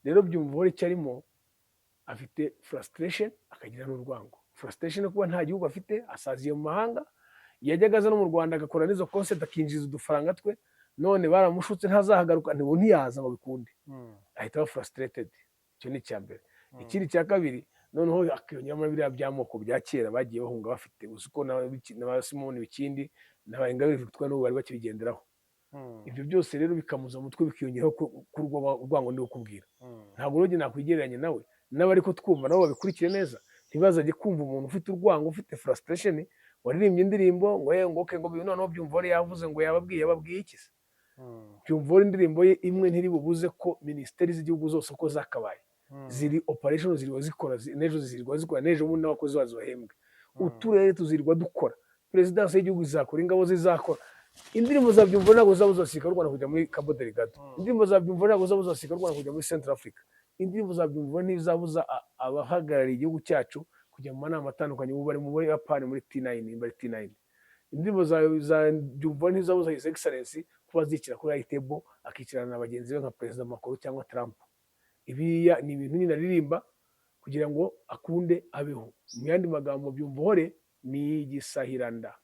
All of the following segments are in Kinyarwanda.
Rero Byumvuhore icyo arimo, afite frustration, akagira n'urwango. Frustration yo kuba nta gihugu afite, asaziye mu mahanga. Yajyaga aza no mu Rwanda agakora n'izo concert, akinjiza udufaranga twe. None baramushutse, ntazahagaruka, ntiyaza ngo bikunde, ahita aba frustrated. Icyo ni icya mbere. Ikindi cya kabiri noneho, akiyongeramo biriya by'amoko bya kera bagiye bahunga bafite. Uzi ko na Simoni Bikindi na Ingabire Victoire n'ubu bari bakibigenderaho. Ibyo byose rero bikamuza mu mutwe, bikiyongeraho ku urwango ndi kukubwira. Ntabwo rero njye nakwigereranya nawe, n'abari ko twumva nabo babikurikire neza, ntibazajye kumva umuntu ufite urwango, ufite frustration, waririmbye indirimbo ngo ye ngo okay, ngo noneho Byumvuhore yavuze ngo yababwiye. Yababwiye iki se? Byumvuhore indirimbo ye imwe ntiri bubuze ko minisiteri z'igihugu zose uko zakabaye ziri operation, zirirwa zikora, n'ejo zirirwa zikora, n'ejo bundi n'abakozi bazo bahembwe, uturere tuzirirwa dukora, perezidansi y'igihugu izakora, ingabo zizakora. Indirimbo za Byumvuhore ntabwo zabuza abasirikare b'u Rwanda kujya muri Cabo Delgado. Indirimbo za Byumvuhore ntabwo zabuza abasirikare b'u Rwanda kujya muri Central Africa. Indirimbo za Byumvuhore ntizabuza abahagarariye igihugu cyacu kujya mu manama atandukanye, ubu bari mu Buyapani muri T9, nimba ari T9. Indirimbo za Byumvuhore ntizabuza His Excellency kuba zicara kuri high table, akicarana na bagenzi be nka Perezida Macron cyangwa Trump. Ibiya ni ibintu nyine aririmba kugira ngo akunde abeho. Mu yandi magambo, Byumvuhore ni igisahiranda.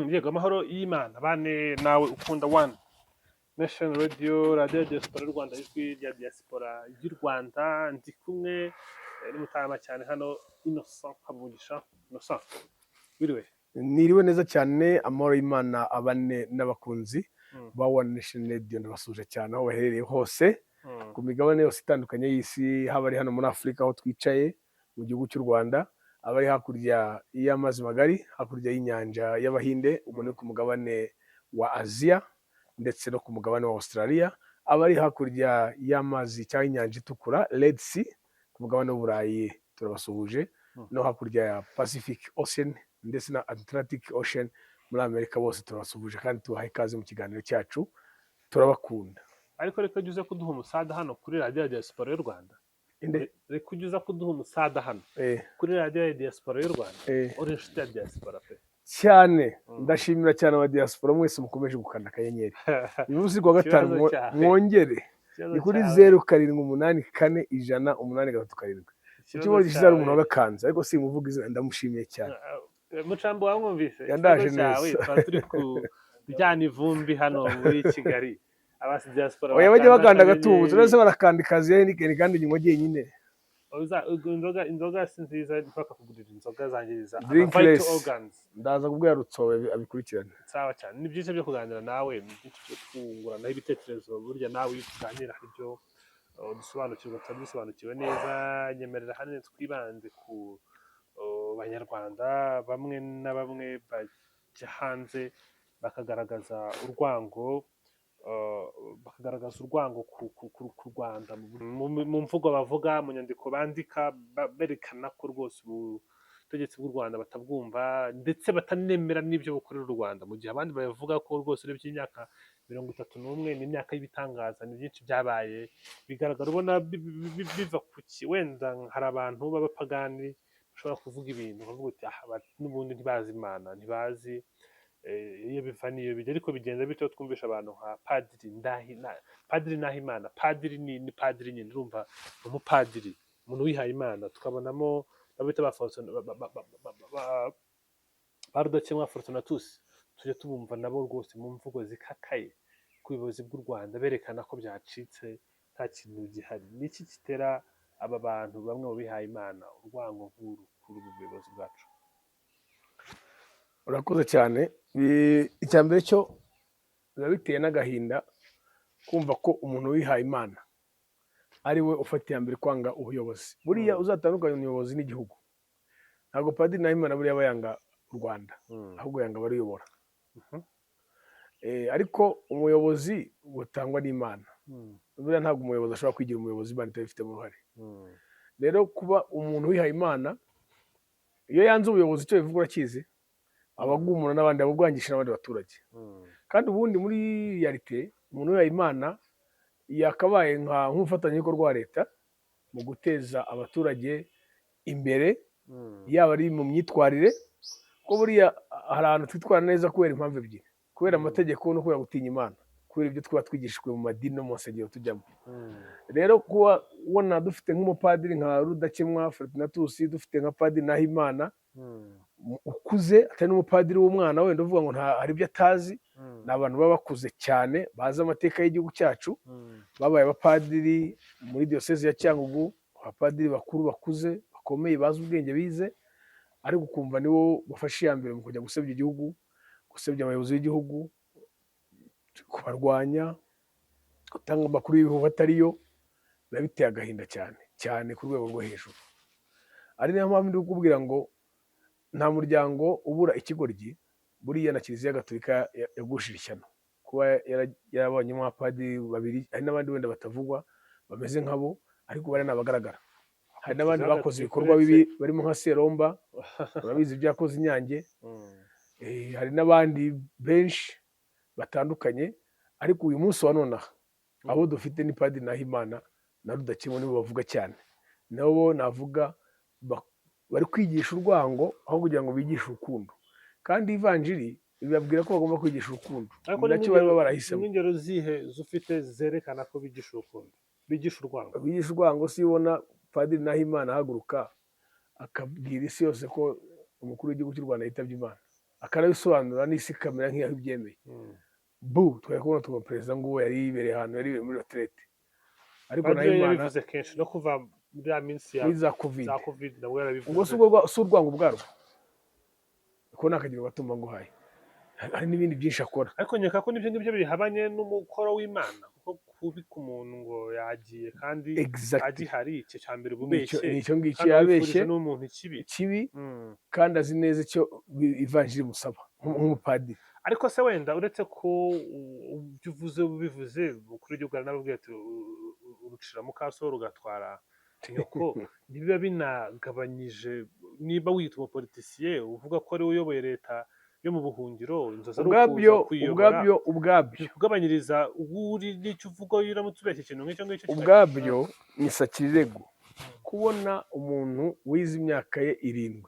Yego, amahoro y'Imana bane nawe ukunda One Nation Radio, radiyo ya diaspora y'u Rwanda, ijwi rya diaspora y'u Rwanda. Ndi kumwe n'umutama cyane hano, Innocent Habumugisha. Innocent, wiriwe? Niriwe neza cyane, amahoro y'Imana abane n'abakunzi ba One Nation Radio. Ndabasuhuje cyane aho baherereye hose ku migabane yose itandukanye y'isi, haba ari hano muri Afurika aho twicaye mu gihugu cy'u Rwanda, abari hakurya y'amazi magari, hakurya y'inyanja y'Abahinde, ubwo ni ku mugabane wa Aziya ndetse no ku mugabane wa Australia, abari hakurya y'amazi cyangwa inyanja itukura, Red Sea, ku mugabane w'Uburayi, turabasuhuje, no hakurya ya Pacific Ocean ndetse na Atlantic Ocean muri Amerika, bose turabasuhuje kandi tubaha ikaze mu kiganiro cyacu. Turabakunda. Ariko reka ujye uza kuduha umusada hano kuri radiyo ya diaspora y'u Rwanda. Inde? Reka ujye uza kuduha umusada hano kuri radiyo ya diaspora y'u Rwanda. Uri inshuti ya diaspora pe. Cyane. Ndashimira cyane aba diaspora mwese mukomeje gukanda akanyenyeri. Uyu munsi kuwa gatanu Ikibazo cyawe. mwongere. Ikibazo Ni kuri cyawe. 0784 100 837. Ikibazo Icyumweru gishize hari umuntu cyawe. wagakanze, ariko simuvuga izina, ndamushimiye cyane. Mucambo wamwumvise. Yandaje Ikibazo cyawe, neza. tuba turi kujyana ivumbi hano muri Kigali, abasi diaspora Oya, bajya bakanda bakanda akanyenyeri. agatubutse. Uretse barakanda ikazi ya Heineken kandi nywa jyenyine. Inzoga, inzoga si nziza, ntibakakugurira inzoga zangiriza ama Drink vital less. organs. Ndaza kubwira Rutsobe abikurikirane. Sawa cyane, ni byinshi byo kuganira nawe, ni byinshi byo kunguranaho ibitekerezo. Burya nawe iyo tuganira hari ibyo dusobanukirwa tutari dusobanukiwe neza. Nyemerera hano twibanze ku banyarwanda bamwe na bamwe bajya hanze bakagaragaza urwango, ku Rwanda mu mvugo bavuga, mu nyandiko bandika, berekana ko rwose ubutegetsi bw'u Rwanda batabwumva, ndetse batanemera n'ibyo bukorera u Rwanda, mu gihe abandi bavuga ko rwose urebye imyaka 31 ni imyaka y'ibitangaza, ni byinshi byabaye bigaragara. Ubona biva ku ki? Wenda hari abantu b'abapagani bashobora kuvuga ibintu bavuga uti aha n'ubundi ntibazi Imana, ntibazi iyo biva n'iyo bijya. Ariko bigenda bityo, twumvisha abantu nka Padiri Padiri Nahimana. Padiri ni padiri nyine, urumva ni umupadiri, umuntu wihaye Imana. Tukabonamo abo bita ba Faustin, ba Rudakemwa Fortunatus, tujya tubumva nabo rwose mu mvugo zikakaye ku buyobozi bw'u Rwanda, berekana ko byacitse, nta kintu gihari. Ni iki gitera aba bantu bamwe mu bihaye Imana urwango nk'uru kuri ubu buyobozi bwacu? Urakoze cyane. Icya mbere cyo, biba biteye n'agahinda kumva ko umuntu wihaye Imana ari we ufata iya mbere kwanga ubuyobozi. Buriya uzatandukanya umuyobozi n'igihugu. Ntabwo Padiri Nahimana buriya aba yanga u Rwanda, ahubwo yanga abaruyobora. Ariko umuyobozi butangwa n'Imana. Buriya ntabwo umuyobozi ashobora kwigira umuyobozi Imana itabifitemo uruhare. Rero kuba umuntu wihaye Imana, iyo yanze ubuyobozi, icyo bivuga urakizi, aba agumura n'abandi, aba abwangisha n'abandi baturage. Kandi ubundi muri réalité, umuntu wihaye Imana yakabaye nk'umufatanyabikorwa wa leta mu guteza abaturage imbere, yaba ari mu myitwarire, ko buriya hari ahantu twitwara neza kubera impamvu ebyiri: kubera amategeko no kubera gutinya Imana, kubera ibyo twaba twigishijwe mu madini no mu nsengero tujyamo. Rero kuba ubona dufite nk'umupadiri nka Rudakemwa Fortunatus, dufite nka Padiri Nahimana ukuze, atari n'umupadiri w'umwana wenda uvuga ngo nta hari ibyo atazi, ni abantu baba bakuze cyane, bazi amateka y'igihugu cyacu, babaye abapadiri muri diyosezi ya Cyangugu, abapadiri bakuru bakuze bakomeye, bazi ubwenge, bize, ariko ukumva nibo bafashe iya mbere mu kujya gusebya igihugu, gusebya abayobozi b'igihugu, kubarwanya, gutanga amakuru y'ibihuha atariyo, biba biteye agahinda cyane cyane ku rwego rwo hejuru. Ari nayo mpamvu ndi kukubwira ngo nta muryango ubura ikigoryi. Buriya na Kiliziya Gatolika yagushije ishyano kuba yarabonyemo abapadiri babiri. Hari n'abandi wenda batavugwa bameze nkabo, ariko bariya ni abagaragara. Hari n'abandi Kiliziya bakoze Gatolika ibikorwa uretse bibi, barimo nka Seromba, urabizi ibyo yakoze Inyange. Hari n'abandi benshi batandukanye, ariko uyu munsi wa nonaha abo dufite ni Padiri Nahimana na Rudakemwa, nibo bavuga cyane, nabo navuga bari kwigisha urwango aho kugira ngo bigishe urukundo, kandi ivanjiri ibabwira ko bagomba kwigisha urukundo. Ariko Ni ni nacyo bari barahisemo. N'ingero zihe zufite zerekana ko bigisha urukundo, bigisha urwango? Bigisha urwango. Si ubona Padiri Nahimana ahaguruka akabwira isi yose ko umukuru w'igihugu cy'u Rwanda yitabye Imana, akanabisobanura n'isi ikamera nk'iyaho ibyemeye? Bu twari kubona tubona perezida nguwo yari yibereye ahantu, yari yibereye muri retraite, ariko Padiri Nahimana yabivuze kenshi, no kuva muri ya minsi ya muri za Covid. Za Covid nabwo yarabivuze. Ubwo si urwango ubwarwo? Ko ni akagero gatumba nguhaye, hari n'ibindi byinshi akora. Ariko nkeka ko n'ibyo ngibyo bihabanye n'umukoro w'Imana, kuko kubika umuntu ngo yagiye kandi agihari, icyo cya mbere Nicyo ububeshye nicyo ngicyo, kandi yabeshye wifurije n'umuntu ikibi. Kibi, kandi azi neza icyo ivanjiri imusaba nk'umupadiri. Ariko se wenda uretse ko ibyo uvuze ubivuze, umukuru w'igihugu aranababwira ati urucira mukaso rugatwara nyoko, ntibiba binagabanyije niba wiyita umupoliticien, uvuga ko ari we uyoboye leta yo mu buhungiro, inzozi ari Ubwabyo ukuza kuyiyobora, ubwabyo bikugabanyiriza uwo uri n'icyo uvuga iyo uramutse ubeshya ikintu nk'icyo ngicyo? Ubwabyo ni sacrilège kubona umuntu wize imyaka ye 7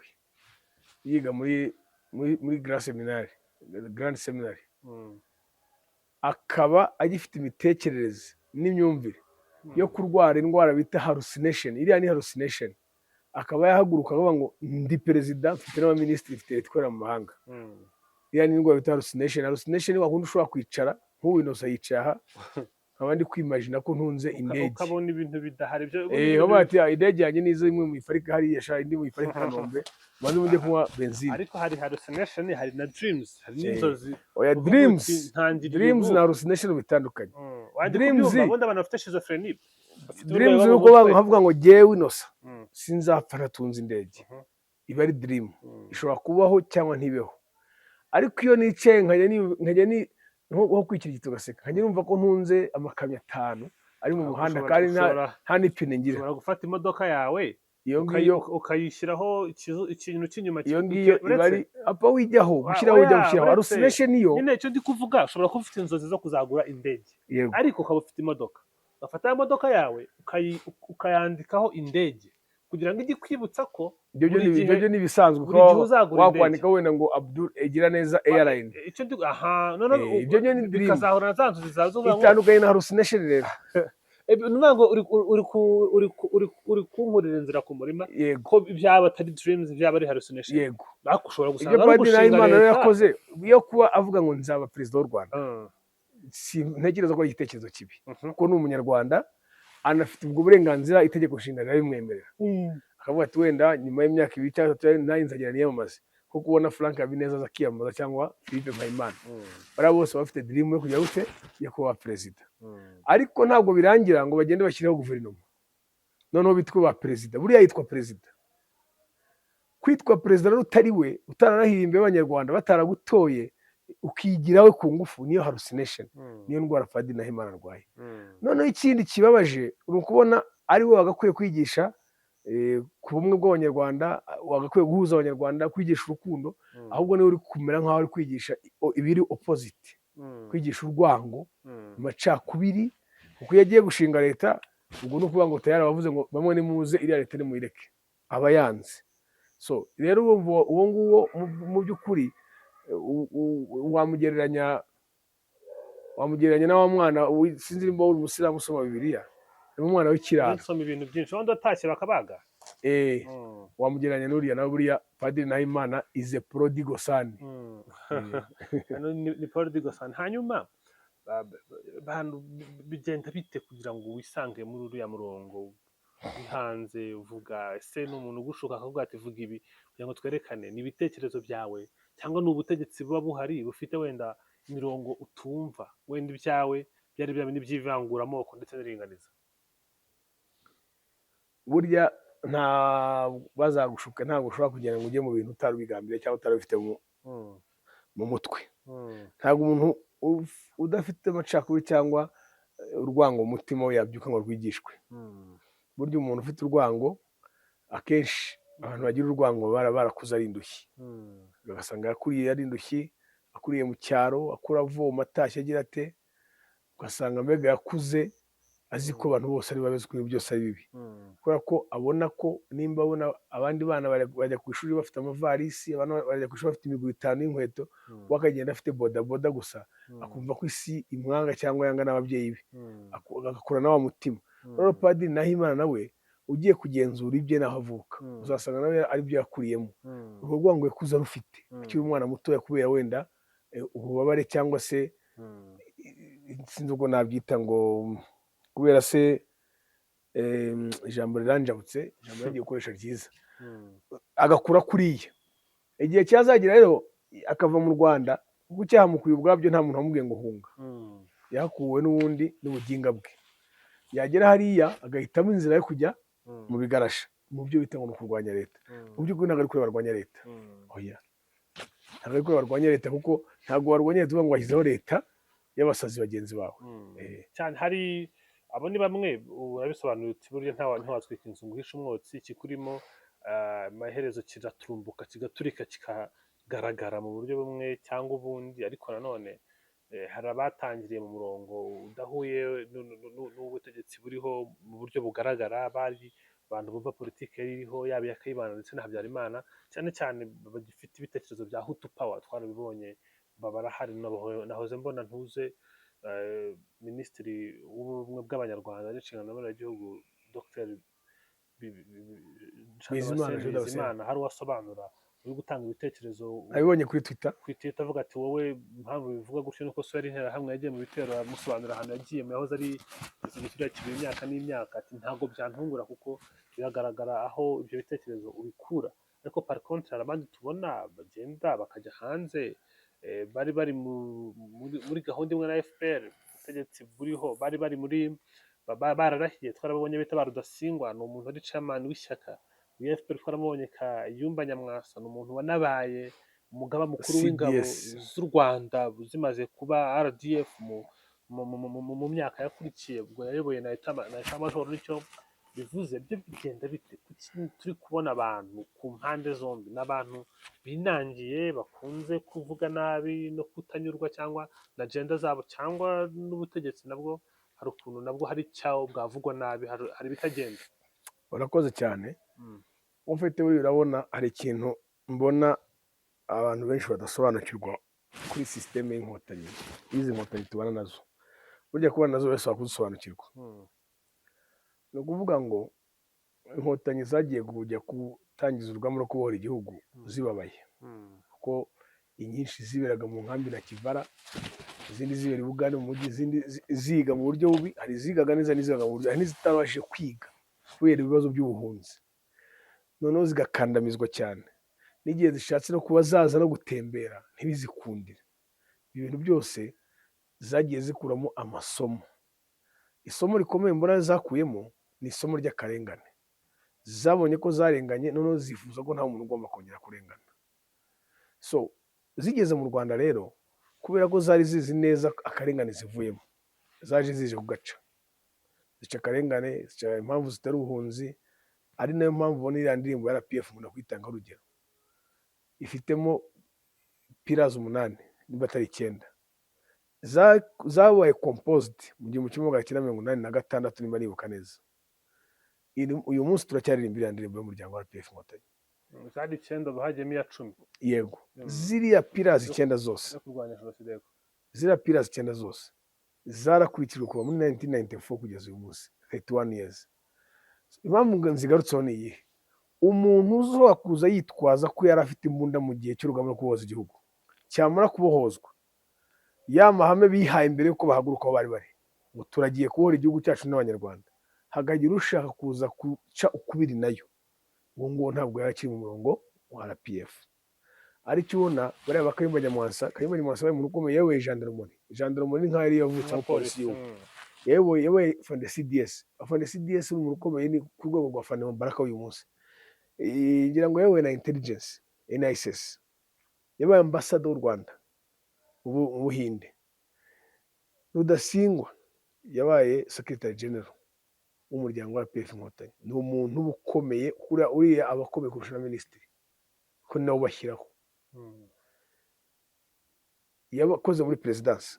yiga muri grand seminary, grand seminary, akaba agifite imitekerereze n'imyumvire yo kurwara indwara bita hallucination. Iriya ni hallucination. Akaba yahaguruka akavuga ngo ndi perezida, mfite n'abaminisitiri, mfite leta ikorera mu mahanga. Iriya ni indwara bita hallucination. Hallucination ni wakundi ushobora kwicara nk'ubu Innocent yicaye aha, nkaba ndi kwimagina ko ntunze indege. Ukabona ibintu bidahari ibyo. Bavuga bati: "Ah, indege yanjye nizo imwe muyiparika hariya sha, indi muyiparika i Kanombe, maze mujye kunywa benzine." Ariko hari hallucination, hari na dreams, hari n'inzozi. Oya, Uvuga dreams uti, ntangiriye dreams ubu. na hallucination bitandukanye. Wajya Dreams kubyumva, ubundi abantu bafite schizophrenie, bafite uburwayi Dreams bwo ni mu uko mutwe. bavuga ngo jyewe Innocent sinzapfa ntatunze indege. Iba ari dream, ishobora kubaho cyangwa ntibeho. Ariko iyo nicaye nkajya ni nko kwikirigita ugaseka, nkajya numva ko ntunze amakamyo 5 ari mu muhanda kandi nta n'ipine ngira. Ushobora gufata imodoka yawe Iyo ngiyo ukayishyiraho ikintu cy'inyuma iyo ngiyo iba ari apfa wijyaho gushyiraho, ujya Oya, gushyiraho hallucination yo. Nyine icyo ndi kuvuga, ushobora kuba ufite inzozi zo kuzagura indege, ariko ukaba ufite imodoka, ugafata ya modoka yawe ukayandikaho indege kugira ngo ijye ikwibutsa ko Ibyo byo buri ibyo byo ni ibisanzwe, buri gihe uzagura indege. Wakwandika wenda ngo Abdul Egira Neza Airline. Icyo ndi aha none Ibyo byo ni dream. Bikazahura na za nzozi zawe zo kuvuga ngo Itandukanye na hallucination rero. Ni ukuvuga ngo uri kunkurira inzira ku murima, ko byaba atari dreams, byaba ari hallucination. Yego. Ariko ushobora Ibyo gusanga ari Padiri ugushinga Nahimana rero leta. yakoze yo kuba avuga ngo nzaba perezida w'u Rwanda, ntekereza ko ari igitekerezo kibi, kuko ni umunyarwanda, anafite ubwo burenganzira, itegeko nshinga rirabimwemerera. Akavuga ati wenda nyuma y'imyaka 2 cyangwa 3 nanjye nzagera niyamamaze, nko kubona Frank Habineza aza akiyamamaza cyangwa Philippe Mpayimana. Bariya bose baba bafite dream yo kujya gute, yo kuba perezida. Ariko ntabwo birangira ngo bagende bashyireho guverinoma noneho bitwe ba perezida. Buriya yitwa perezida, kwitwa perezida rero utari we, utararahiriye imbere y'Abanyarwanda, bataragutoye. Ukigira we ku ngufu, niyo hallucination, niyo ndwara Padiri Nahimana arwaye. Noneho ikindi kibabaje ni ukubona ari we wagakwiye kwigisha ku bumwe bw'Abanyarwanda, wagakwiye guhuza Abanyarwanda, kwigisha urukundo, ahubwo niwe uri kumera nk'aho ari kwigisha ibiri opposite, kwigisha urwango, amacakubiri. Kuko iyo agiye gushinga leta, ubwo ni ukuvuga ngo tayari abavuze ngo bamwe nimuze, iriya leta nimuyireke, aba yanze. So rero urumva uwo nguwo mu by'ukuri wamugereranya na wa mwana sinzi nimba uri umusilamu usoma Bibiliya, ni umwana w'ikirara. Nsoma ibintu byinshi, wundi watashye bakabaga. Eh, wamugereranya n'uriya nawe. Buriya Padiri Nahimana is a prodigal son. Hano ni prodigal son. Hanyuma bantu, bigenda bite kugira ngo wisange muri uriya murongo uri hanze uvuga? Ese ni umuntu ugushuka akavuga ati: "Vuga ibi kugira ngo twerekane"? Ni ibitekerezo byawe, cyangwa ni ubutegetsi buba buhari bufite wenda imirongo utumva, wenda ibyawe byari bya bindi by'ivanguramoko ndetse n'iringaniza? Burya nta bazagushuka, ntabwo ushobora kugira ngo ujye mu bintu utari ubigambiriye cyangwa utari ubifite mu mutwe. Ntabwo umuntu udafite amacakubiri cyangwa urwango mu mutima we yabyuka ngo rwigishwe. Burya umuntu ufite urwango, akenshi abantu bagira urwango bara barakuze ari indushyi, ugasanga yakuriye ari indushyi, akuriye mu cyaro, akura avoma, atashye agira ate, ugasanga mbega yakuze azi ko abantu bose ari babi, azi ko ibintu byose ari bibi, kubera ko abona ko nimba abona abandi bana bajya ku ishuri bafite amavarisi, abana bajya ku ishuri bafite imiguru itanu y'inkweto, we akagenda afite bodaboda gusa, akumva ko isi imwanga cyangwa yanga n'ababyeyi be, agakura na wa mutima. Rero Padiri Nahimana nawe ugiye kugenzura ibye n'aho avuka, uzasanga nawe ari byo yakuriyemo. Urwo rwango yakuze arufite akiri umwana mutoya, kubera wenda ububabare cyangwa se sinzi uko nabyita, ngo kubera se ijambo riranjabutse, ijambo yagiye gukoresha ryiza, agakura kuriya. Igihe cyazagira rero akava mu Rwanda, kuko icyahamukuye ubwabyo nta muntu wamubwiye ngo hunga, yahakuwe n'ubundi n'ubuginga bwe. Yagera hariya agahitamo inzira yo kujya mu bigarasha, mu byo bita ngo ni ukurwanya leta. Mu by'ukuri ntabwo ari kure barwanya leta. Oya, ntabwo ari kure barwanya leta, kuko ntabwo barwanya leta uvuga ngo washyizeho leta y'abasazi bagenzi bawe. Cyane, hari abo ni bamwe urabisobanura uti burya ntiwatwika inzu ngo uhishe umwotsi. Ikikurimo amaherezo kiraturumbuka, kigaturika, kikagaragara mu buryo bumwe cyangwa ubundi. Ariko nanone hari abatangiriye mu murongo udahuye n'ubutegetsi buriho mu buryo bugaragara, bari abantu bumva politiki yari iriho, yaba iya Kayibanda ndetse na Habyarimana, cyane cyane bagifite ibitekerezo bya Hutu Power. Twarabibonye, barahari. Nahoze mbona ntuze Minisitiri w'Ubumwe bw'Abanyarwanda n'Inshingano Mboneragihugu, Dr Bizimana Jean Damascène. Bizimana, hari uwasobanura uri gutanga ibitekerezo Nabibonye kuri Twitter. Ku Twitter avuga ati: "Wowe impamvu bivuga gutyo nuko so yari Interahamwe, yagiye mu bitero." Amusobanurira ahantu yagiye mu yahoze ari kiriya kibuye imyaka n'imyaka, ati: "Ntabwo byantungura kuko biragaragara aho ibyo bitekerezo ubikura." Ariko par contre hari abandi tubona bagenda bakajya hanze, bari bari muri gahunda imwe na FPR, ubutegetsi buriho, bari bari muri bararahiye. Twarababonye bita ba Rudasingwa, ni umuntu wari chairman w'ishyaka muri FPR. Twaramubonye Kayumba Nyamwasa, ni umuntu wanabaye umugaba mukuru w'ingabo CDS. z'u Rwanda zimaze kuba RDF mu myaka yakurikiye, ubwo yayoboye na état major. Nicyo bivuze byo bigenda bite? Kuki turi kubona abantu ku mpande zombi n'abantu binangiye, bakunze kuvuga nabi no kutanyurwa cyangwa na agenda zabo, cyangwa n'ubutegetsi nabwo hari ukuntu nabwo hari icyawo bwavugwa nabi, hari ibitagenda? Urakoze cyane. Ufite buriya, urabona hari ikintu mbona abantu benshi badasobanukirwa kuri système y'Inkotanyi, y'izi Nkotanyi tubana nazo. Burya kubana nazo wese wakuzisobanukirwa. Ni ukuvuga ngo Inkotanyi zagiye kujya gutangiza urugamba rwo kubohora igihugu zibabaye, kuko inyinshi ziberaga mu nkambi na Kivara, izindi zibera i Bugande mu mujyi, izindi ziga mu buryo bubi. Hari izigaga neza n'izigaga mu buryo, hari n'izitabashije kwiga kubera ibibazo by'ubuhunzi, noneho zigakandamizwa cyane, n'igihe zishatse no kuba zaza no gutembera ntibizikundire. Ibintu byose zagiye zikuramo amasomo. Isomo rikomeye mbona zakuyemo ni isomo ry'akarengane. Zabonye ko zarenganye, noneho zifuza ko nta muntu ugomba kongera kurengana. So zigeze mu Rwanda rero Kubera ko zari zizi neza akarengane zivuyemo, zaje zije kugaca, zica akarengane, zica impamvu zitari ubuhunzi. Ari nayo mpamvu ubona iriya ndirimbo ya RPF, nkunda kuyitangaho urugero, ifitemo pillars 8 niba atari 9, zabaye composed mu 1986 niba nibuka neza. Uyu munsi turacyaririmba iriya ndirimbo y'umuryango wa RPF Inkotanyi. Zari 9, ubu hagiyemo iya 10. Yego. Ziriya pillars 9 zose, zo kurwanya jenoside, yego. Ziriya pillars 9 zose zarakurikijwe kuva muri 1994 kugeza uyu munsi, 31 years. Impamvu ngo nzigarutseho ni iyihe? Umuntu ushobora kuza yitwaza ko yari afite imbunda mu gihe cy'urugamba rwo kubohoza igihugu, cyamara kubohozwa, ya mahame bihaye mbere yuko bahaguruka aho bari bari ngo turagiye kubohora igihugu cyacu n'Abanyarwanda, hakagira ushaka kuza guca ukubiri nayo, uwo nguwo ntabwo yari akiri mu murongo wa RPF. Aricyo ubona bariya ba Kayumba Nyamwasa. Kayumba Nyamwasa yabaye umuntu ukomeye, yayoboye gendarmerie. Gendarmerie ni nk'aho yari yavutse nka polisi y'igihugu. Yayoboye afande CDS. Afande CDS ni umuntu ukomeye, ni ku rwego rwa afande Mubaraka w'uyu munsi. Ngira ngo yayoboye na intelligence, NISS. Yabaye ambassador w'u Rwanda mu Buhinde. Rudasingwa yabaye secretary general w'umuryango wa RPF Inkotanyi. Ni umuntu uba ukomeye, uriya aba akomeye kurusha na minisitiri, kuko ni nawe ubashyiraho. Yabakoze muri perezidansi.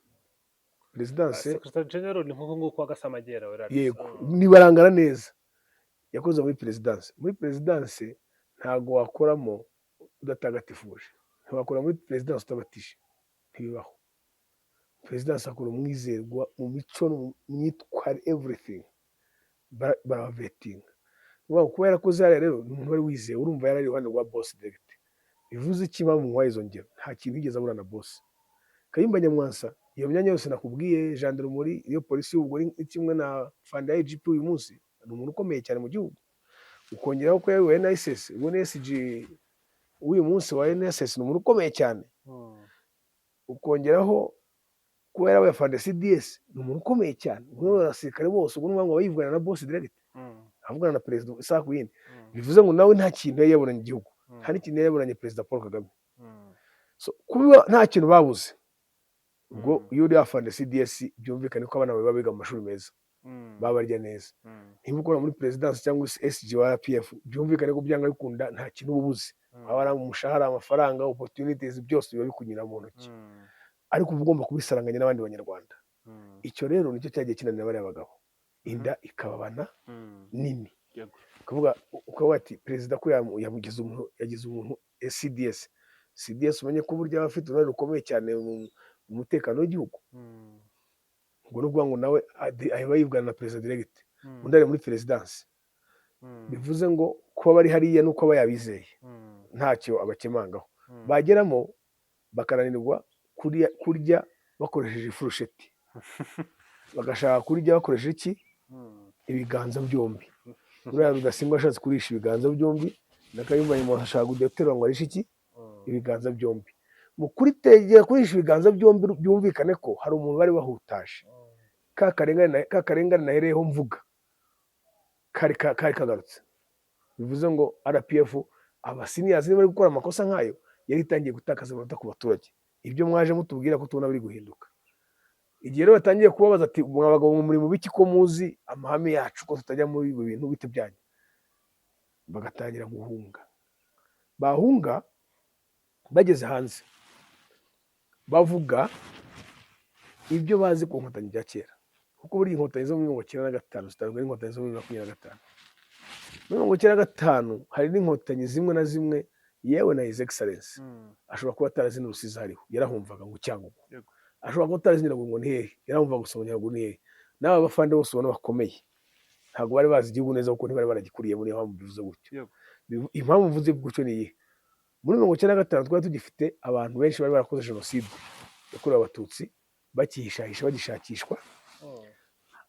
Perezidansi. Secretary general ni nk'uko nguko wa Gasamagera we. Yego, nibarangana neza. Yakoze muri perezidansi. Muri perezidansi ntabwo wakoramo udatagatifuje, ntiwakora muri perezidansi utabatije, ntibibaho. Perezidansi akora umwizerwa mu mico no mu myitwarire, everything barabavettinga. Ni ukuvuga ngo kuba yarakoze hariya rero, ni umuntu wari wizewe. Urumva yari ari iruhande rwa boss direct. Bivuze iki? Impamvu nguhaye izo ngero, nta kintu yigeze abura na boss Kayumba Nyamwasa. Iyo myanya yose nakubwiye, gendarmerie, iyo polisi y'ubwo ni kimwe na afande ya IGP uyu munsi, ni umuntu ukomeye cyane mu gihugu. Ukongeraho ko yayoboye NISS, ubwo ni SG w'uyu munsi wa NSS, ni umuntu ukomeye cyane. Ukongeraho kuba yarabaye afande CDS, ni umuntu ukomeye cyane umwe mu basirikare bose. Ubwo ni ukuvuga ngo aba yivugana na boss direct, avugana na perezida isaha ku yindi. Bivuze ngo nawe nta kintu yari yabonanye igihugu, nta n'ikintu yari yabonanye perezida Paul Kagame. So, kuba nta kintu babuze, ubwo iyo uri afande CDS, byumvikane ko abana bawe baba biga mu mashuri meza, baba barya neza. Niba ukora muri perezidansi cyangwa se SG wa RPF, byumvikane ko byanga bikunda nta kintu uba ubuze. Waba ari umushahara, amafaranga, opportunities, byose biba bikunyura mu ntoki, ariko uba ugomba kubisaranganya n'abandi Banyarwanda. Icyo rero nicyo cyagiye kinanira bariya bagabo, inda ikababana nini. Ukavuga, ukavuga ati perezida ko yamugize umuntu, yagize umuntu CDS. CDS, umenye ko burya aba afite uruhare rukomeye cyane mu mutekano w'igihugu. Ubwo ni ukuvuga ngo nawe aba yivugana na perezida direct, undi ari muri perezidansi. Bivuze ngo kuba bari hariya nuko aba yabizeye, ntacyo abakemangaho. Bageramo bakananirwa kurya bakoresheje ifurusheti, bagashaka kurya bakoresheje iki? Ibiganza byombi. Uriya Rudasingwa ashatse kurisha ibiganza byombi, na Kayumba Nyamwasa ashaka guterura ngo arishe iki? Ibiganza byombi. Mu kuritegera kurisha ibiganza byombi, byumvikane ko hari umuntu bari bahutaje. Ka karengane nahereyeho mvuga kari kagarutse. Bivuze ngo RPF, abaseniors bari gukora amakosa nk'ayo, yari itangiye gutakaza amanota ku baturage. Ibyo mwaje mutubwira ko tubona biri guhinduka, igihe rero batangiye kubabaza ati: "Mwa bagabo mwe, muri mu biki ko muzi amahame yacu, ko tutajya muri ibi bintu bite byanyu?" Bagatangira guhunga. Bahunga, bageze hanze bavuga ibyo bazi ku Nkotanyi bya kera, kuko buriya Inkotanyi zo muri 95 zitandukanye n'Inkotanyi zo muri 2025. Muri 95 hari n'Inkotanyi zimwe na zimwe, yewe na His Excellence ashobora kuba atarazi n'Urusizi hariho, yarahumvaga ngo Cyangugu. Ashobora kuba atarazi Nyiragongo ni hehe, yarahumvaga gusa ngo Nyiragongo ni hehe. N'aba bafande bose ubona bakomeye ntabwo bari bazi igihugu neza, kuko ntibari baragikuriyemo. Niyo mpamvu bivuze gutyo. Impamvu mvuze gutyo ni iyihe? Muri 95 twari tugifite abantu benshi bari barakoze jenoside yakorewe Abatutsi bakihishahisha, bagishakishwa.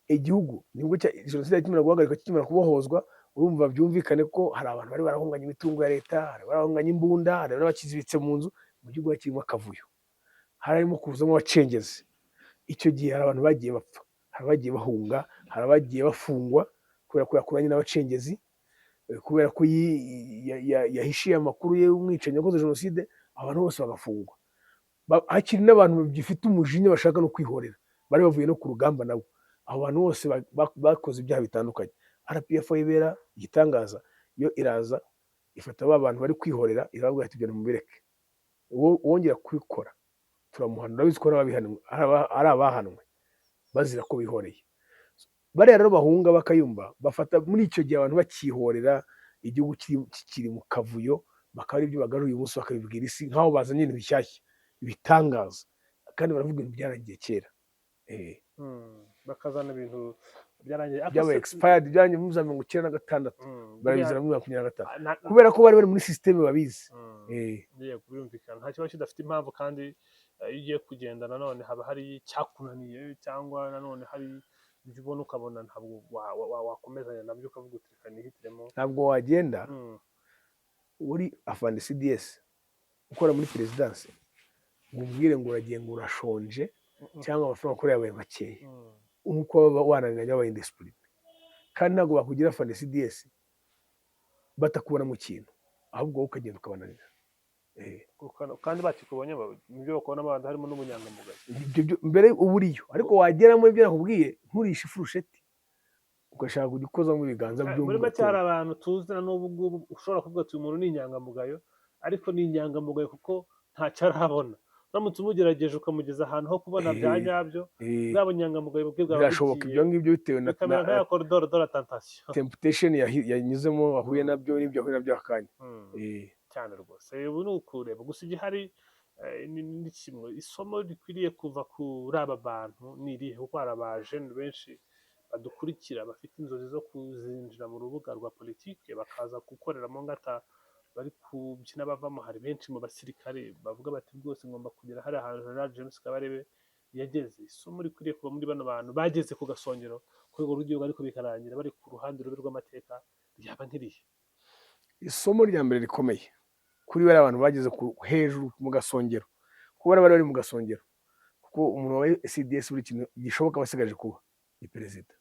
Igihugu nibwo jenoside ikimara guhagarikwa, kikimara kubohozwa. Urumva byumvikane ko hari abantu bari barahunganye imitungo ya leta, hari barahunganye imbunda, hari n'abakizibitse mu nzu. Mu gihugu hakirimo akavuyo, harimo kuzamo abacengezi. Icyo gihe hari abantu bagiye bapfa, hari abagiye bahunga, hari abagiye bafungwa kubera ko yakoranye n'abacengezi, kubera ko yahishiye amakuru y'umwicanyi wakoze jenoside, abantu bose bagafungwa. Hakiri n'abantu bagifite umujinya bashaka no kwihorera, bari bavuye no ku rugamba nabo. Abo bantu bose bakoze ibyaha bitandukanye. RPF ibera igitangaza, yo iraza ifata ba bantu bari kwihorera, irababwira ati: "Ibyo mubireke, uwongera kubikora turamuhana." Urabizi ko hari abahanwe bazira ko bihoreye. Bariya rero bahunga bakayumva bafata muri icyo gihe abantu bakihorera, igihugu kikiri mu kavuyo, bakaba ari ibyo bagaruye uyu munsi, bakabibwira isi nk'aho bazanye ibintu bishyashya, ibitangaza, kandi baravuga ibintu byarangiye kera. Bakazana ibintu byarangiye. Ariko Byabaye expired, byarangiye muri za 96, barabizana muri 2025 kubera ko bari bari muri système babizi. Yego, birumvikana, nta kiba kidafite impamvu. Kandi iyo ugiye kugenda nanone haba hari icyakunaniye, cyangwa nanone hari ibyo ubona ukabona ntabwo wakomezanya nabyo, ukavuga uti: "Reka nihitiremo." Ntabwo wagenda uri afande CDS ukora muri perezidansi ngo umbwire ngo uragiye ngo urashonje cyangwa amafaranga ukorera yabaye makeya, nk'uko baba wananiranye, babaye indiscipline. Kandi ntabwo bakugira afande CDS batakubona mu kintu, ahubwo wowe ukagenda ukabananira. Kandi bakikubonye mu byo bakubonamo abantu harimo n'ubunyangamugayo. Ibyo mbere uba uriyo, ariko wageramo ibyo nakubwiye, nturishe ifurusheti, ugashaka kujya ukozamo ibiganza byombi, Muri make hari ugaterura. abantu tuzi na n'ubu ngubu ushobora kuvuga ati: "Uyu muntu ni inyangamugayo," ariko ni inyangamugayo kuko ntacyo arabona. Uramutse umugerageje ukamugeza ahantu ho kubona bya nyabyo, bwa bunyangamugayo bwe bwaba Birashoboka bugiye, ibyo ngibyo bitewe na, bikamera na nka ya corridor de la tentation. temptation yanyuzemo, ahuye nabyo n'ibyo ahuye nabyo akanya. Cyane rwose. Ubu ni ukureba gusa igihari ni kimwe. Isomo rikwiriye kuva kuri aba bantu ni irihe? Kuko hari abajene benshi badukurikira bafite inzozi zo kuzinjira mu rubuga rwa politike, bakaza gukoreramo ngata bari kubyina bavamo. Hari benshi mu basirikare bavuga bati: "Rwose ngomba kugera hariya hantu General James Kabarebe yageze." Isomo rikwiriye kuva muri bano bantu bageze ku gasongero ku rwego rw'igihugu, ariko bikarangira bari ku ruhande rubi rw'amateka, ryaba nk'irihe? Isomo rya mbere rikomeye kuri bariya bantu bageze hejuru mu gasongero, kuko bari bari mu gasongero, kuko umuntu wabaye CDS buri kintu gishoboka aba asigaje kuba ni perezida,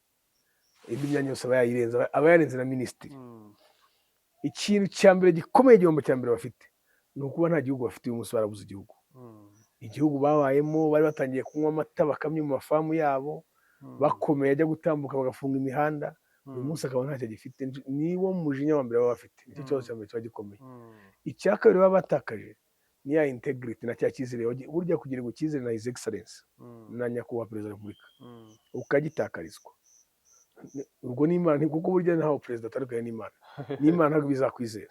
indi myanya yose aba yayirenze, aba yarenze na minisitiri. Ikintu cya mbere gikomeye, igihombo cya mbere bafite ni ukuba nta gihugu bafite uyu munsi, barabuze igihugu. Igihugu babayemo, bari batangiye kunywa amata bakamye mu mafamu yabo, bakomeye, ajya gutambuka bagafunga imihanda, uyu munsi akaba ntacyo agifite. Niwo mujinya wa mbere baba bafite, nicyo kibazo cya mbere kiba gikomeye. Icya kabiri baba batakaje ni ya integrity na cya cyizere. Burya kugirirwa icyizere na His Excellence, na nyakubahwa perezida wa repubulika, ukagitakarizwa, ubwo n'Imana, kuko burya ntaho perezida atandukanye n'Imana, n'Imana ntabwo bizakwizera.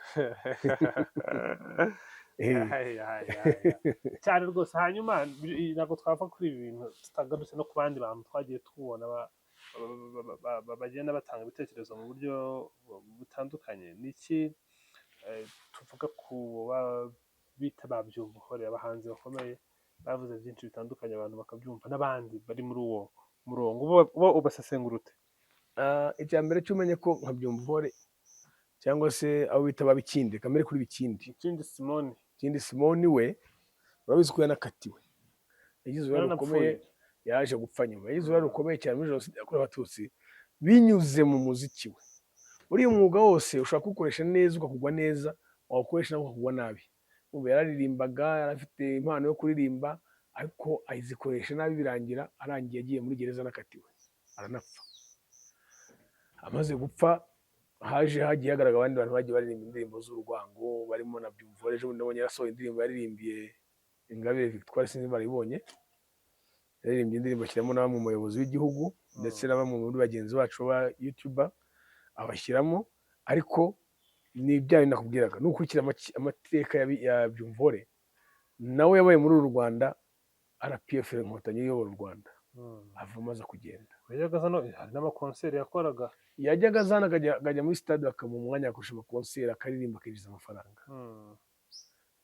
Ay, ay, ay, ay. Cyane rwose. Hanyuma ntabwo twava kuri ibi bintu tutagarutse no ku bandi bantu twagiye tubona bagenda batanga ibitekerezo mu buryo butandukanye. Ni iki tuvuga ku bita ba Byumvuhore, abahanzi bakomeye bavuze byinshi bitandukanye abantu bakabyumva, n'abandi bari muri uwo murongo, bo ubasesengura ute? Ah, icya mbere cyo umenye ko nka Byumvuhore cyangwa se abo bita ba Bikindi, kamere kuri Bikindi. Ikindi Simoni. Ikindi Simoni we urabizi ko yanakatiwe, yagize uruhare rukomeye. Yaranapfuye. Yaje gupfa nyuma, yagize uruhare rukomeye cyane muri jenoside yakorewe Abatutsi binyuze mu muziki we. Uriya mwuga wose ushobora kuwukoresha neza ukakugwa neza, wawukoresha nawe ukakugwa nabi. Umva, yararirimbaga, yari afite impano yo kuririmba, ariko ayizikoresha nabi, birangira arangiye agiye muri gereza, anakatiwe, aranapfa. Amaze gupfa haje hagiye hagaragara abandi bantu bagiye baririmba indirimbo z'urwango, barimo na Byumvuhore. Ejo bundi nabonye yarasohoye indirimbo yaririmbiye Ingabire Victoire, sinzi barayibonye. Yaririmbye indirimbo ashyiramo na bamwe mu bayobozi b'igihugu ndetse na bamwe muri bagenzi bacu ba YouTuber abashyiramo. Ariko ni bya bindi nakubwiraga, nukurikira amateka ya Byumvuhore, nawe yabaye muri uru Rwanda RPF Inkotanyi iyobora u Rwanda, avamo aza kugenda. Yajyaga aza hari n'amakonseri yakoraga. Yajyaga aza hano akajya muri stade bakamuha umwanya akurusha amakonseri, akaririmba, akinjiza amafaranga.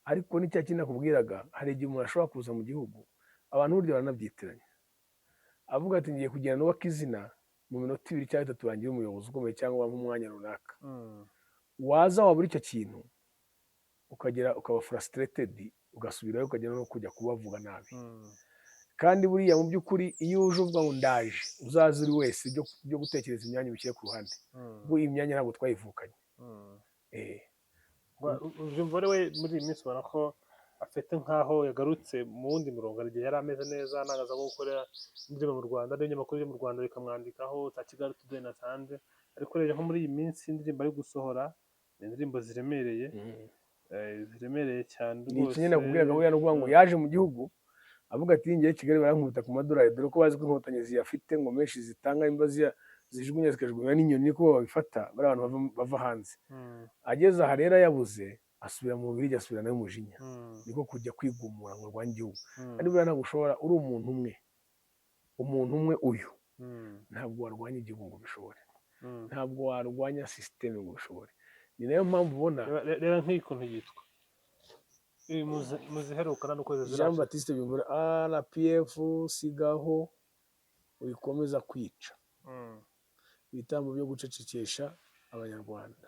Ariko ni cya kindi nakubwiraga, hari igihe umuntu ashobora kuza mu gihugu, abantu burya baranabyitiranya, avuga ati: "Ngiye kugenda nubaka izina mu minota 2 cyangwa 3, bangire umuyobozi ukomeye cyangwa bampe umwanya runaka." Waza wabura icyo kintu, ukagera ukaba frustrated, ugasubirayo, ukagera no kujya kubavuga nabi. Kandi buriya mu by'ukuri iyo uje uvuga ngo ndaje, uzaze uri wese, ibyo gutekereza imyanya ubishyire ku ruhande, kuko iyi myanya ntabwo twayivukanye. Ubyumva we muri iyi minsi ubona ko Afite nk'aho yagarutse mu wundi murongo. Hari igihe yari ameze neza, nagaza nko gukorera indirimbo mu Rwanda, n'ibinyamakuru byo mu Rwanda bikamwandikaho, za Kigali Today na Sande. Ariko urebye nko muri iyi minsi, indirimbo ari gusohora ni indirimbo ziremereye, ziremereye cyane. Ni iki nyine Rwose. Nakubwiraga buriya, ni ukuvuga ngo yaje mu gihugu avuga ati: "Ngiye Kigali, barankubita ku madolari," dore ko bazi ko Inkotanyi ziyafite, ngo menshi zitanga imba zijugunya, zikajugunywa n'inyoni, niko babifata bariya bantu bava hanze. Ageze aha rero yabuze, asubira mu Bubiligi, asubira nawe umujinya, niko kujya kwigumura ngo arwanye igihugu. Kandi buriya ntabwo ushobora, uri umuntu umwe, umuntu umwe uyu, ntabwo warwanya igihugu ngo ubishobore. Ntabwo warwanya système ngo ubishobore. Ni nayo mpamvu ubona Reba nk'iyi kuntu yitwa iyi muziherukana n'ukwezi Jean zirashize. Baptiste Byumvuhore, RPF sigaho wikomeza kwica ibitambo byo gucecekesha Abanyarwanda.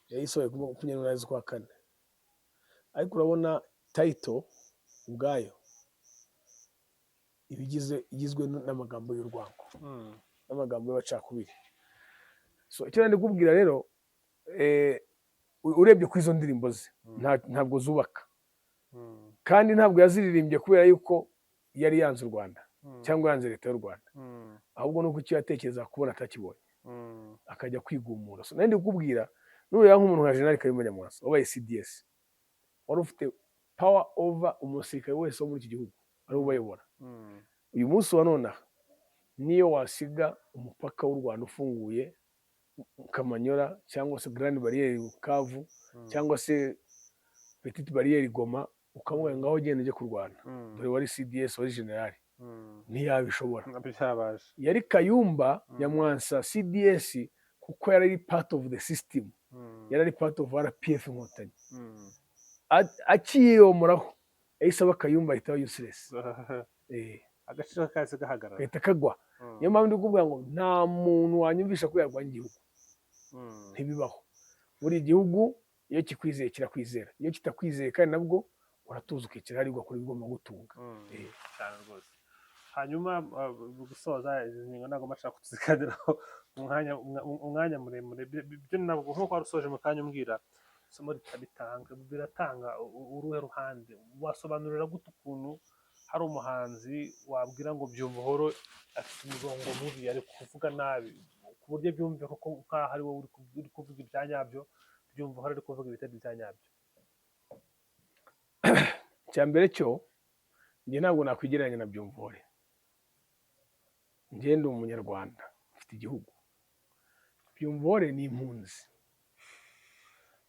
Yayisohoye ku 28 z'ukwa kane, ariko urabona title ubwayo iba igizwe n'amagambo y'urwango, n'amagambo y'abacakubiri. So icyo nari kukubwira rero, urebye kuri izo ndirimbo ze, ntabwo zubaka, kandi ntabwo yaziririmbye kubera yuko yari yanze u Rwanda cyangwa yanze leta y'u Rwanda, ahubwo nuko icyo yatekereza kubona atakibonye, akajya kwigumura. So nari ndi kukubwira, nureba nk'umuntu nka General Kayumba Nyamwasa wabaye CDS, wari ufite power over umusirikare wese wo muri iki gihugu, ari we ubayobora. Uyu munsi wa nonaha, niyo wasiga umupaka w'u Rwanda ufunguye Kamanyola, cyangwa se Grande Barrière Bukavu, cyangwa se Petite Barrière Goma, ukamubwira ngaho genda ujye kurwana, dore wari CDS, wari general, ntiyabishobora. Byabaje. Yari Kayumba Nyamwasa CDS kuko yari ari part of the system, yari ari part of RPF Inkotanyi. Akiyomoraho yahise aba Kayumba, ahita aba useless. Agaciro kahise gahagarara. Gahita kagwa. Niyo mpamvu ndi kuvuga ngo nta muntu wanyumvisha ko yarwanya igihugu. Ntibibaho. Buri gihugu iyo kikwizeye kirakwizera, iyo kitakwizeye kandi nabwo uratuza, ukicara hariya, ugakora ibigomba gutunga. Cyane rwose. Hanyuma mu gusoza, izi ngingo ntabwo mbashaka kuziganiraho umwanya muremure. Byo ntabwo, nk'uko wari usoje mu kanya umbwira isomo bitanga, biratanga uruhe ruhande? Wasobanurira gute ukuntu hari umuhanzi wabwira ngo Byumvuhore afite umurongo mubi, ari kuvuga nabi, ku buryo byumve koko nk'aho ari wowe uri kuvuga ibya nyabyo, Byumvuhore ari kuvuga ibitari ibya nyabyo? Icya mbere cyo, njye ntabwo nakwigereranya na Byumvuhore. Njye ndi Umunyarwanda, mfite igihugu. Byumvuhore ni impunzi.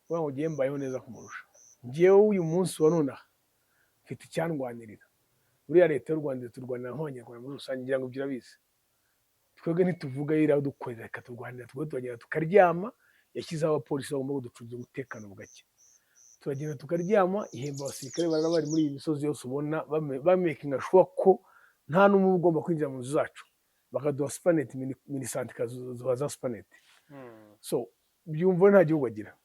Kuvuga ngo ugiye mbayeho neza kumurusha, njyewe uyu munsi wa nonaha mfite icyandwanirira. Buriya leta y'u Rwanda iturwanira nk'Abanyarwanda muri rusange, ngira ngo ibyo urabizi. Twebwe ntituvuga, iradukorera, ikaturwanira. Twebwe turagenda tukaryama. Yashyizeho abapolisi bagomba kuducungira umutekano bugacya, turagenda tukaryama. Ihemba abasirikare barara bari muri iyi misozi yose ubona, bamakinga sure ko nta n'umwe ugomba kwinjira mu nzu zacu, bakaduha supaneti, MINISANTE ikaduha za supaneti. So Byumva nta gihugu agira.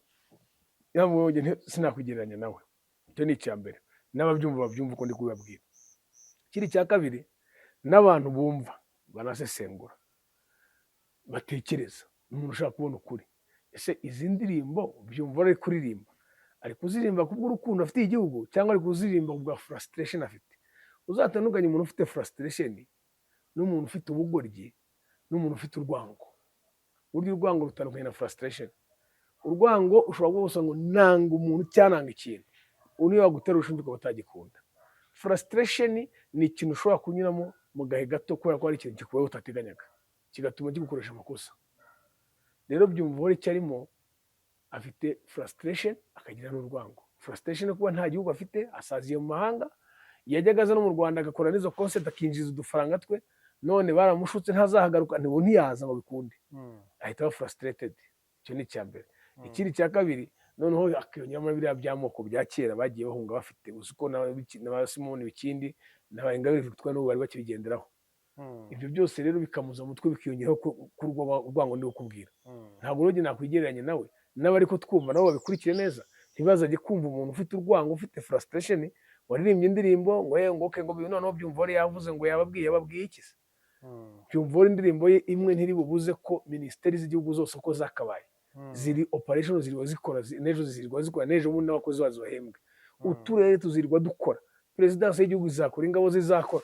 Yaba wowe, sinakwigereranya nawe. Icyo ni icya mbere, n'ababyumva babyumva uko ndi kubibabwira. Ikindi cya kabiri, n'abantu bumva banasesengura, batekereza, umuntu ushaka kubona ukuri: ese izi ndirimbo Byumva ari kuririmba, ari kuziririmba kubw'urukundo afitiye igihugu, cyangwa ari kuziririmba kubwa frustration afite? Uzatandukanye umuntu ufite frustration n'umuntu ufite ubugoryi n'umuntu ufite urwango. Burya urwango rutandukanye na frustration. Urwango ushobora kuba gusa ngo nanga umuntu cyangwa nanga ikintu, ubu niyo wagutera urushinge ukaba utagikunda. Frustration ni ikintu ushobora kunyuramo mu gahe gato kubera ko hari ikintu kikubayeho utateganyaga, kigatuma kigukoresha amakosa. Rero Byumvuhore icyo arimo, afite frustration, akagira n'urwango. Frustration yo kuba nta gihugu afite, asaziye mu mahanga. Yajyaga aza no mu Rwanda agakora n'izo concert, akinjiza udufaranga twe, none baramushutse, ntazahagaruka, ntiyaza ngo bikunde, ahita aba frustrated. Icyo ni icya mbere. Ikindi cya kabiri, noneho akiyongeramo biriya by'amoko bya kera bagiye bahunga bafite. Uzi ko na ba Simoni Bikindi na ba Ingabire Victoire n'ubu bari bakibigenderaho. Ibyo byose rero bikamuza umutwe, bikiyongeraho ku urwango ndi kukubwira. Ntabwo rero nakwigereranya nawe. N'abari ko twumva nabo babikurikire neza, ntibazajye kumva umuntu ufite urwango, ufite frustration, waririmbye indirimbo ngo ye ngo okay, ngo noneho Byumvuhore yavuze ngo yababwiye. Yababwiye iki se? Byumvuhore indirimbo ye imwe ntiri bubuze ko minisiteri z'igihugu zose uko zakabaye ziri operation, ziriwa zikora, n'ejo zirirwa zikora, n'ejo bundi n'abakozi bazo bahembwe. Uturere tuzirwa dukora, perezidansi y'igihugu izakora, ingabo zizakora.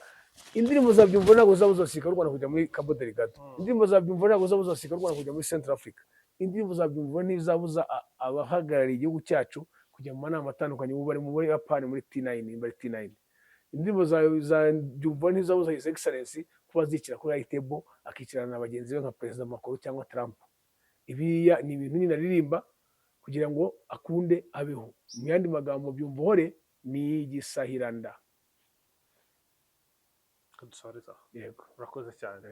Indirimbo za Byumvuhore ntabwo zabuza abasirikare b'u Rwanda kujya muri Cabo Delgado. Indirimbo za Byumvuhore ntabwo zabuza abasirikare b'u Rwanda kujya muri Central Africa. Indirimbo za Byumvuhore ntizabuza abahagarariye igihugu cyacu kujya mu manama atandukanye. Ubu bari mu Buyapani muri T9, bari T9. Indirimbo za Byumvuhore ntizabuza His Excellency kuba zicara kuri high table, akicarana na bagenzi be nka Perezida Macron cyangwa Trump. Ibiya ni ibintu nyine aririmba kugira ngo akunde abeho. Mu yandi magambo, Byumvuhore ni igisahiranda. Dusoreze aho. Yego. Urakoze cyane.